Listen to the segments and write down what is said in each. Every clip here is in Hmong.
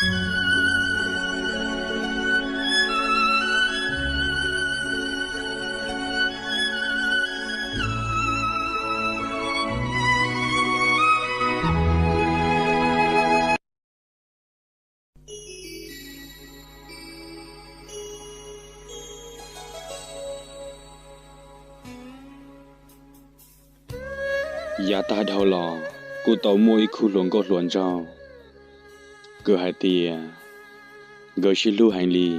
Yav tag dhau los, kuj tau muaj ib khub hluas nkauj hluas nraug, kws hais tias nkawd sib hlub heev li.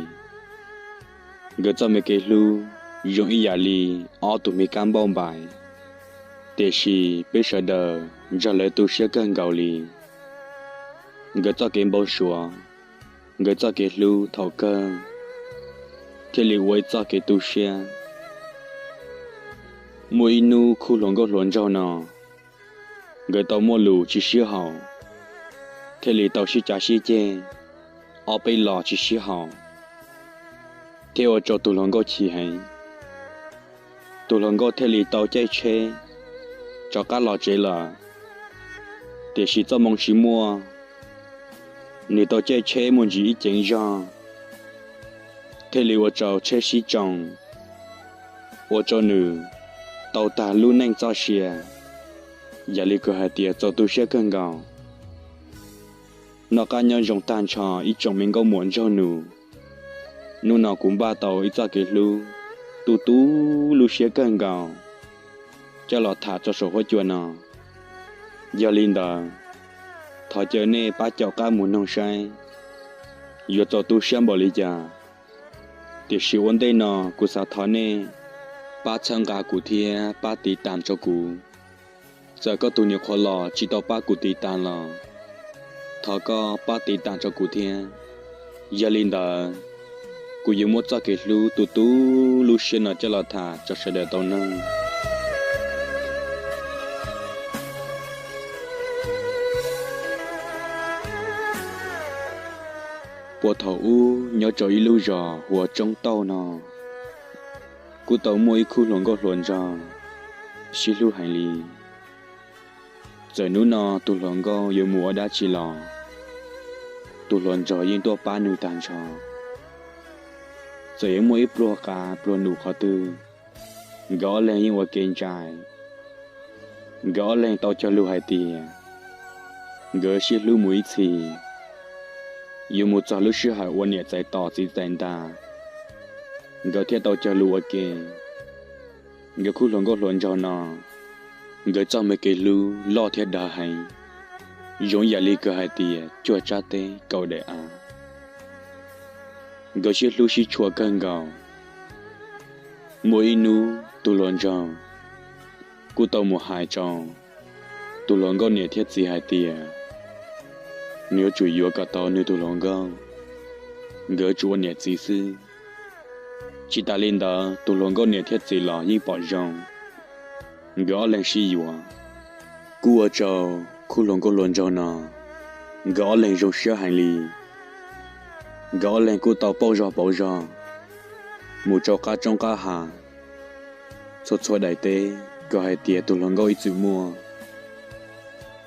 Nkawd txoj me kev hlub zoo ib yam li ob tug me kab npauj npaim, tiam sis peb sawv daws nrog lawv tu siab kawg nkaus li. Nkawd txoj kev npau suav, nkawd txoj kev hlub thaum kawg thiaj li ua ib txoj kev tu siab. Muaj ib hnub khub hluas nkauj hluas nraug no, nkawd tau muaj lus tsis sib haum, thiaj li tau sib cav sib ceg, ob peb los tsis sib haum, thiaj ua rau tus hluas nkauj chim heev. Tus hluas nkauj thiaj li tau caij tsheb rov qab los tsev lawm, tiam sis txoj moo tsis muaj, nws tau caij tsheb mus ntsis ib ceev zog, thiaj li ua rau tsheb sib tsoo, ua rau nws tau tag lub neej txoj sia, yam li kws hais tias txaus tu siab kawg nkaus. Noj qab nyob zoo tag nrho ib tsoom me nkauj muam nraug nus, hnub no kuv npaj tau ib txoj kev hlub tu tu lub siab kawg nkaus coj los tham rau saum huab cua no. Yog li ntawd, thov caw nej pab caum qab mus noog saib yuav txaus tu siab npaum li cas. Tiam sis ua ntej no kuv xav thov nej pab txhawb nqa kuv thiab pab tiv tas rau kuv. Txawm koj tus niam qhuav los tsis tau pab kuv tiv tas los, thov koj pab tiv tas rau kuv thiab. Yog li ntawd, kuv yuav muab txoj kev hlub tu tu lub siab no coj los tham rau sawv daws tau noog. Puag thaum ub nyob rau ib lub zos hu ua Tsoob Tauj no, kuj tau muaj ib khub hluas nkauj hluas nraug sib hlub heev li. Txawm hnub no tus hluas nkauj yuav mus ua dab tsi los, tus hluas nraug yeej tuaj pab nws tag nrho. Txawm yuav muaj ib pluag qav pluag num qhov twg, nkawd ob leeg yeej ua ke ntsais. Nkawd ob leeg tau cog lus hais tias nkawd sib hlub mus ib txhis, yuav mus txog lub sij hawm ua niam txais tos txiv txais ntas, nkawd thiaj tau cog lus ua ke. Nkawd khub hluas nkauj hluas nraug no, nkawd txoj me kev hlub loj thiab dav heev, zoo yam li kws hais tias cuaj tsab teb kaum daim av. Nkawd sib hlub sib tshua kawg nkaus. Muaj ib hnub tus hluas nraug kuj tau mus hais rau tus hluas nkauj niam thiab txiv hais tias nws yuav tsum yuav kom tau nws tus hluas nkauj, nkawd yuav tsum ua niam txiv xwb. Tsis tas li ntawd tus hluas nkauj niam thiab txiv los yeej pom zoo, nkawd ob leeg sib yuav. Kuj ua rau khub hluas nkauj hluas nraug no, nkawd ob leeg zoo siab heev li. Nkawd ob leeg kuj tau pauj zog pauv zog, mus rau qab roob qab hav, txhua txhua daim teb kws hais tias tus hluas nkauj ib txwm muaj.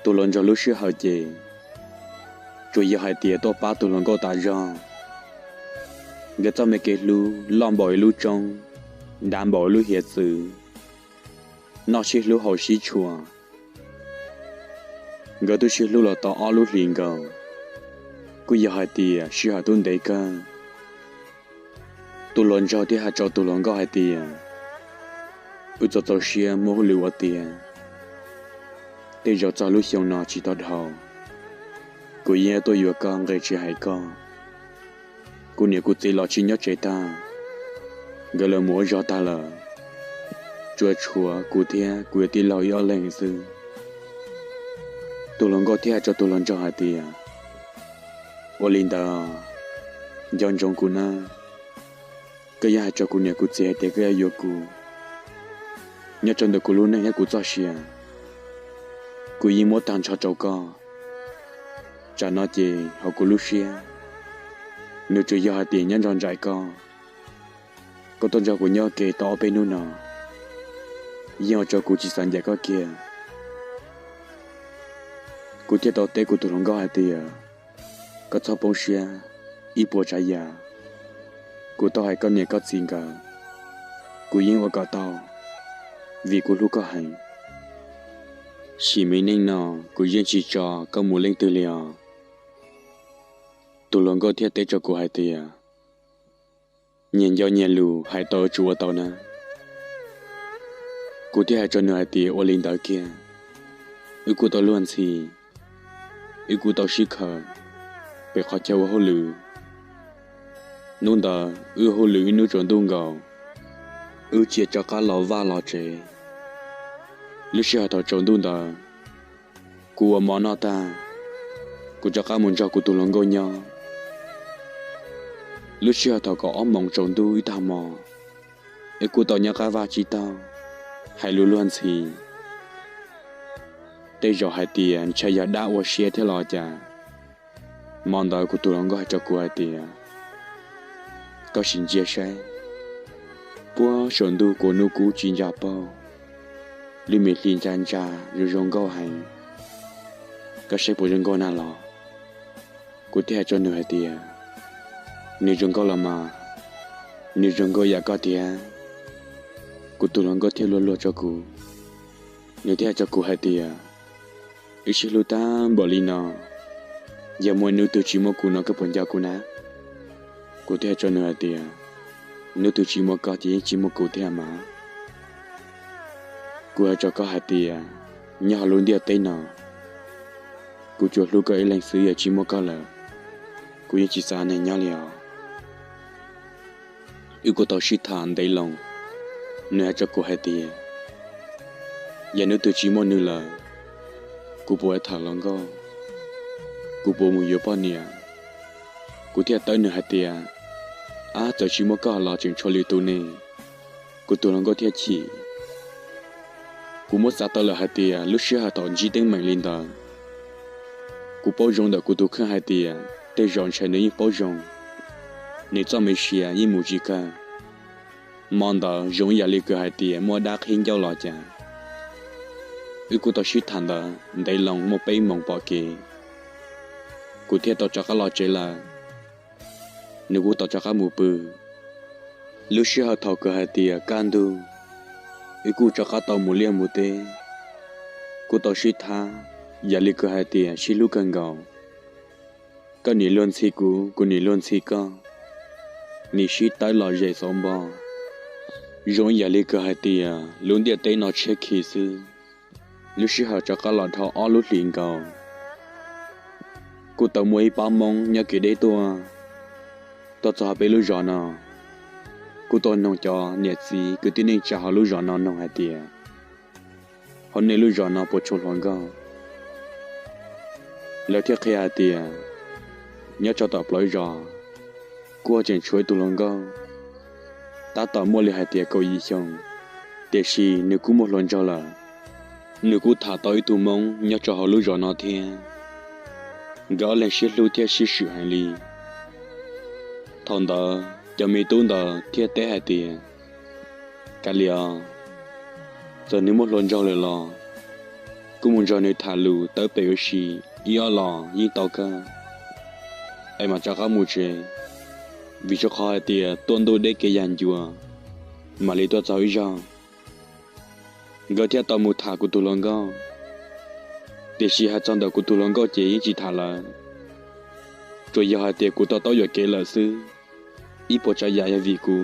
Tus hluas nraug lub sij hawm ces tsuas yog hais tias tuaj pab tus hluas nkauj tas zog. Nkawd txoj me kev hlub loj npaum ib lub roob, dav npaum ib lub hiav txwv, noj sib hlub haus sib tshua. Nkawd twb sib hlub los tau ob lub hlis nkaus, kuj yog hais tias sij hawm twb ntev kawg. Tus hluas nraug thiaj hais rau tus hluas nkauj hais tias, wb txaus txaus siab muaj hauj lwm ua tiav, tej zaum txog lub xyoo no tsis tau dhau, kuv yeej tuaj yuav koj nqe tsis hais koj. Kuv niam kuv txiv los tsis nyob tsev tag, nkawd lawv mus ua zog tag lawm, tsuas tshuav kuv thiab kuv yawm tij laug ib ob leeg xwb. Tus hluas nkauj thiaj hais rau tus hluas nraug hais tias, ua li ntawd, nco ntsoov kuv nawb. Koj yeej hais rau kuv niam kuv txiv hais tias koj yuav yuav kuv, nyob rau ntawm kuv lub neej thiab kuv txoj sia, kuv yeej muab tag nrho rau koj. Tsam no ces hauv kuv lub siab, nws tsuas yog hais tias nyob nrog nraim koj. Koj tuaj nrog kuv nyob ke tau ob peb hnub no, yeej ua rau kuv tsis xav ncaim koj kiag. Kuv thiaj tau teb kuv tus hluas nkauj hais tias, Koj txhob poob siab, ib puas tsav yam kuv tau hais koj niam koj txiv nkawd, kuv yeej ua kom tau, vim kuv hlub koj heev. Sim me neej no kuv yeej tsis tso koj mus leej twg li os. Tus hluas nkauj thiaj teb rau kuv hais tias, nyias nco nyias lus, hais tau tsuas ua tau na. Kuv thiaj hais rau nws hais tias, ua li ntawd kiag. Wb kuj tau luag ntxhi, wb kuj tau sib khaws pem qhov chaw ua hauj lwm. Hnub ntawd wb hauj lwm ib hnub tsaus ntuj nkaus, wb cia rov qab los vaj los tsev. Lub sij hawm thaum tsaus ntuj ntawd, kuv ua mov noj tag, kuv rov qab mus nrog kuv tus hluas nkauj nyob. Lub sij hawm thaum kaum ob moos tsaus ntuj ib tag hmo, wb kuj tau nyob qab vaj tsib taug, hais lus luag ntxhi. Tej zaum hais tias ntshai yog dab ua siab thiab los cas, hmo ntawd kuv tus hluas nkauj hais rau kuv hais tias, koj sim ntsia saib, puag saum ntuj kua hnub kub tsis ntsa paug, lub me hli ntsa ntsa zoo zoo nkauj heev, koj saib puas zoo nkauj na los? Kuv thiaj hais rau nws hais tias, nws zoo nkauj los mas, nws zoo nkauj yam koj tiag. Kuv tus hluas nkauj thiaj luag luag rau kuv, nws thiaj hais rau kuv hais tias, wb sib hlub tag npaum li no, yog muaj hnub twg tsis muaj kuv no koj puas nco kuv na? Kuv thiaj hais rau nws hais tias, hnub twg tsis muaj koj ces yeej tsis muaj kuv thiab mas. Kuv hais rau koj hais tias, nyob hauv lub ntiaj teb no, kuv tsuas hlub koj ib leeg xwb, yog tsis muaj koj lawm, kuv yeej tsis xav neeg nyob li os. Wb kuj tau sib tham ntev loo, nws hais rau kuv hais tias, yog hnub twg tsis muaj nws lawm, kuv puas tham hluas nkauj, kuv puas mus yuav poj niam? Kuv thiaj teb nws hais tias, ab, txawm tsis muaj koj los tseem tshuav lwm tus ne. Kuv tus hluas nkauj thiaj chim. Kuv muab xav tau lawm hais tias lub sij hawm thaum ntsib teeb meem li ntawd, kuv paub zoo ntawm kuv tus kheej hais tias tej zaum ntshai nws yeej paub zoo, nws txoj me sia yeej mus tsis kawg. Hmo ntawd zoo ib yam li kws hais tias muaj dab qhib ncauj los cas. Wb kuj tau sib tham ntawd ntev loo muaj peb moos pom kev, kuv thiaj tau rov qab los tsev lawm, nws kuj tau rov qab mus pw. Lub sij hawm thaum kws hais tias kaj ntug, wb kuj rov qab tau mus liaj mus teb, kuj tau sib thab, yam li kws hais tias sib hlub kawg nkaus. Koj nim luag ntxhi kuv, kuv nim luag ntxhi koj, nim sib tawb los zem xauv npo, zoo ib yam li kws hais tias lub ntiaj teb no tshiab khi xwb. Lub sij hawm rov qab los dhau ob lub hlis nkaus, kuj tau muaj ib pab Hmoob nyob kev deb tuaj, tuaj txog peb lub zos no, kuj tuaj noog cov niam txiv kwv tij neej tsa hauv lub zos no noog hais tias, hauv nej lub zos no puas tshuav hluas nkauj? Lawv thiaj qhia hais tias, nyob rau tom plawv zos, kuj tseem tshuav ib tug hluas nkauj, tab tom muaj li hais tias kaum yim xyoo, tiam sis nws kuj muaj hluas nraug lawm. Nws kuj tham tau ib tug Hmoob nyob rau hauv lub zos no thiab, nkawd ob leeg sib hlub thiab sib swm heev li. Thaum ntawd cov me tub ntawd thiaj teb hais tias, kav liam os, txawm nws muaj hluas nraug lawm los kuj mus nrog nws tham lus tawb pem ua si ib ob los yeej tau kawg, es mam rov qab mus tsev, vim rau qhov hais tias tuaj ntuj deb kev yag ncua, mam li tuaj txog ib zaug. Nkawd thiaj tau mus tham kuv tus hluas nkauj, tiam sis hais txog ntawm kuv tus hluas nkauj ces yeej tsis tham lawm, tsuas yog hais tias kuv to taub yuam kev lawm xwb, ib puas tsav yam yog vim kuv.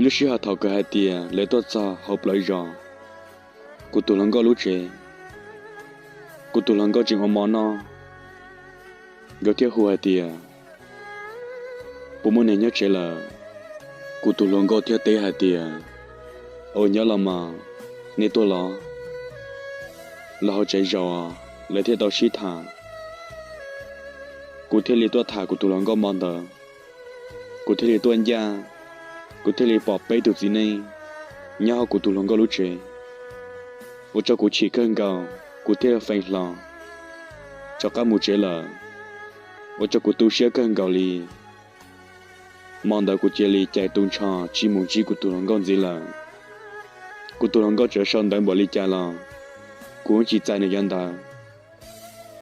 Lub sij hawm thaum kawg hais tias lawv tuaj txog hauv plawv zos kuv tus hluas nkauj lub tsev, kuv tus hluas nkauj tseem ua mov noj, nkawd thiaj hu hais tias, puas muaj neeg nyob tsev lawm? Kuv tus hluas nkauj thiaj teb hais tias, ua nyob los mas, nej tuaj los? Los hauv tsev zaum, lawv thiaj tau sib tham. Kuv thiaj li tuaj tham kuv tus hluas nkauj hmo ntawd, kuv thiaj li tuaj ncaj, kuv thiaj li pom peb tug txiv neej nyob hauv kuv tus hluas nkauj lub tsev, ua rau kuv chim kawg nkaus, kuv thiaj li feem hlo rov qab mus tsev lawm, ua rau kuv tu siab kawg nkaus li. Hmo ntawd kuv cia li cais tu nrho tsis mus ntsib kuv tus hluas nkauj ntxiv lawm. Kuv tus hluas nkauj tseem sau ntawv npaum li cas los kuv tsis txais nws cov ntawv,